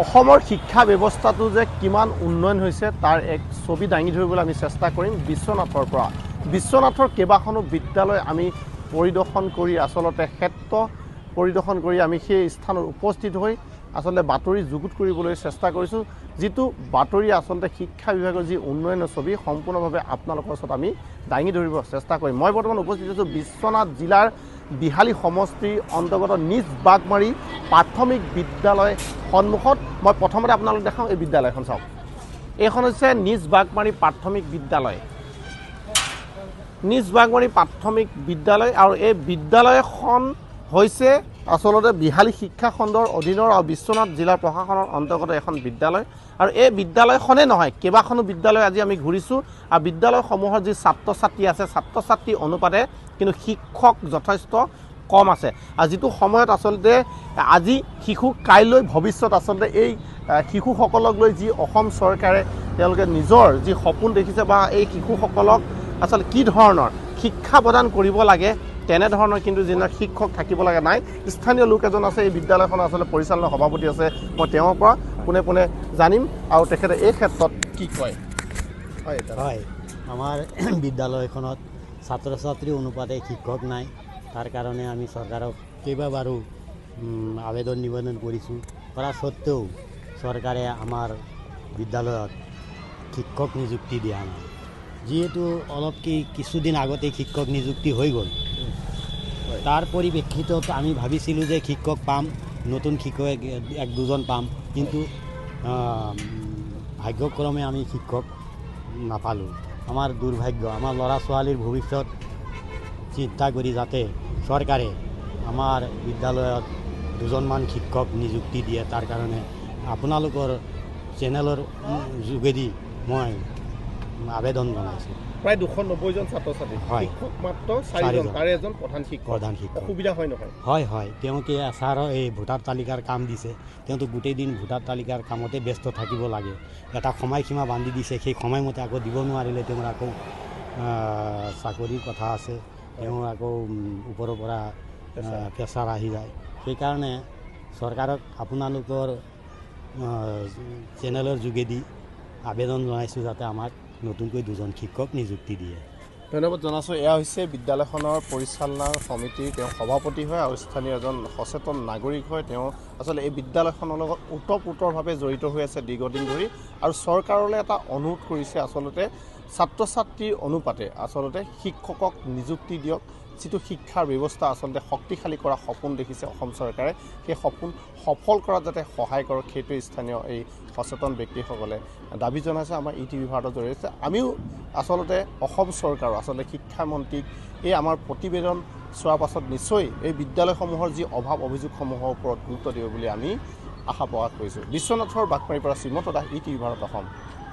অসমৰ শিক্ষা ব্যৱস্থাটো যে কিমান উন্নয়ন হৈছে তাৰ এক ছবি দাঙি ধৰিবলৈ আমি চেষ্টা কৰিম। বিশ্বনাথৰ পৰা বিশ্বনাথৰ কেইবাখনো বিদ্যালয় আমি পৰিদৰ্শন কৰি আচলতে ক্ষেত্ৰ পৰিদৰ্শন কৰি আমি সেই স্থানত উপস্থিত হৈ আচলতে বাতৰি যুগুত কৰিবলৈ চেষ্টা কৰিছোঁ, যিটো বাতৰি আচলতে শিক্ষা বিভাগৰ যি উন্নয়নৰ ছবি সম্পূৰ্ণভাৱে আপোনালোকৰ ওচৰত আমি দাঙি ধৰিব চেষ্টা কৰিম। মই বৰ্তমান উপস্থিত আছোঁ বিশ্বনাথ জিলাৰ বিহালী সমষ্টিৰ অন্তৰ্গত নিজ বাগমাৰী প্ৰাথমিক বিদ্যালয় সন্মুখত। মই প্ৰথমতে আপোনালোক দেখাওঁ এই বিদ্যালয়খন চাওক। এইখন হৈছে নিজ বাগমাৰী প্ৰাথমিক বিদ্যালয়, নিজ বাগমাৰী প্ৰাথমিক বিদ্যালয়। আৰু এই বিদ্যালয়খন হৈছে আচলতে বিহালী শিক্ষাখণ্ডৰ অধীনৰ আৰু বিশ্বনাথ জিলা প্ৰশাসনৰ অন্তৰ্গত এখন বিদ্যালয়। আৰু এই বিদ্যালয়খনেই নহয়, কেইবাখনো বিদ্যালয় আজি আমি ঘূৰিছোঁ। আৰু বিদ্যালয়সমূহৰ যি ছাত্ৰ ছাত্ৰী আছে, ছাত্ৰ ছাত্ৰী অনুপাতে কিন্তু শিক্ষক যথেষ্ট কম আছে। আৰু যিটো সময়ত আচলতে আজি শিশু কাইলৈ ভৱিষ্যত আচলতে এই শিশুসকলক লৈ যি অসম চৰকাৰে তেওঁলোকে নিজৰ যি সপোন দেখিছে বা এই শিশুসকলক আচলতে কি ধৰণৰ শিক্ষা প্ৰদান কৰিব লাগে তেনেধৰণৰ কিন্তু যিবিলাক শিক্ষক থাকিব লাগে নাই। স্থানীয় লোক এজন আছে এই বিদ্যালয়খনৰ আচলতে পৰিচালনা সভাপতি আছে, মই তেওঁৰ পৰা পোনে পোনে জানিম আৰু তেখেতে এই ক্ষেত্ৰত কি কয়। হয়, আমাৰ বিদ্যালয়খনত ছাত্ৰ ছাত্ৰী অনুপাতে শিক্ষক নাই, তাৰ কাৰণে আমি চৰকাৰক কেইবাবাৰো আবেদন নিবেদন কৰিছোঁ। কৰা সত্ত্বেও চৰকাৰে আমাৰ বিদ্যালয়ত শিক্ষক নিযুক্তি দিয়া নাই। যিহেতু অলপ কিছুদিন আগতে শিক্ষক নিযুক্তি হৈ গ'ল, তাৰ পৰিপ্ৰেক্ষিতত আমি ভাবিছিলোঁ যে শিক্ষক পাম, নতুন শিক্ষক এক দুজন পাম, কিন্তু ভাগ্যক্ৰমে আমি শিক্ষক নাপালোঁ। আমাৰ দুৰ্ভাগ্য, আমাৰ ল'ৰা ছোৱালীৰ ভৱিষ্যত চিন্তা কৰি যাতে চৰকাৰে আমাৰ বিদ্যালয়ত দুজনমান শিক্ষক নিযুক্তি দিয়ে, তাৰ কাৰণে আপোনালোকৰ চেনেলৰ যোগেদি মই আবেদন জনাইছোঁ। প্ৰায় 290জন ছাত্ৰ ছাত্ৰী, শিক্ষক মাত্ৰ 4জন, তাৰে এজন প্ৰধান শিক্ষক। প্ৰধান শিক্ষক অসুবিধা হয় নহয়? হয় হয়, তেওঁকে ছাৰৰ এই ভোটাৰ তালিকাৰ কাম দিছে, তেওঁতো গোটেই দিন ভোটাৰ তালিকাৰ কামতে ব্যস্ত থাকিব লাগে। এটা সময়সীমা বান্ধি দিছে, সেই সময়মতে আকৌ দিব নোৱাৰিলে তেওঁৰ আকৌ চাকৰিৰ কথা আছে, তেওঁ আকৌ ওপৰৰ পৰা প্ৰেছাৰ আহি যায়। সেইকাৰণে চৰকাৰক আপোনালোকৰ চেনেলৰ যোগেদি আবেদন জনাইছোঁ যাতে আমাক নতুনকৈ দুজন শিক্ষক নিযুক্তি দিয়ে। ধন্যবাদ জনাইছোঁ। এয়া হৈছে বিদ্যালয়খনৰ পৰিচালনা সমিতিৰ তেওঁ সভাপতি হয় আৰু স্থানীয় এজন সচেতন নাগৰিক হয়। তেওঁ আচলতে এই বিদ্যালয়খনৰ লগত ওতঃপ্ৰোতভাৱে জড়িত হৈ আছে দীৰ্ঘদিন ধৰি আৰু চৰকাৰলৈ এটা অনুৰোধ কৰিছে আচলতে ছাত্ৰ ছাত্ৰীৰ অনুপাতে আচলতে শিক্ষকক নিযুক্তি দিয়ক। যিটো শিক্ষাৰ ব্যৱস্থা আচলতে শক্তিশালী কৰা সপোন দেখিছে অসম চৰকাৰে, সেই সপোন সফল কৰাত যাতে সহায় কৰক সেইটোৱে স্থানীয় এই সচেতন ব্যক্তিসকলে দাবী জনাইছে আমাৰ ই টিভি ভাৰতৰ জৰিয়তে। আমিও আচলতে অসম চৰকাৰৰ আচলতে শিক্ষামন্ত্ৰীক এই আমাৰ প্ৰতিবেদন চোৱাৰ পাছত নিশ্চয় এই বিদ্যালয়সমূহৰ যি অভাৱ অভিযোগসমূহৰ ওপৰত গুৰুত্ব দিব বুলি আমি আশা প্ৰকাশ কৰিছোঁ। বিশ্বনাথৰ বাগমাৰীৰ পৰা শ্ৰীমন্ত দাস, ই টিভি ভাৰত, অসম।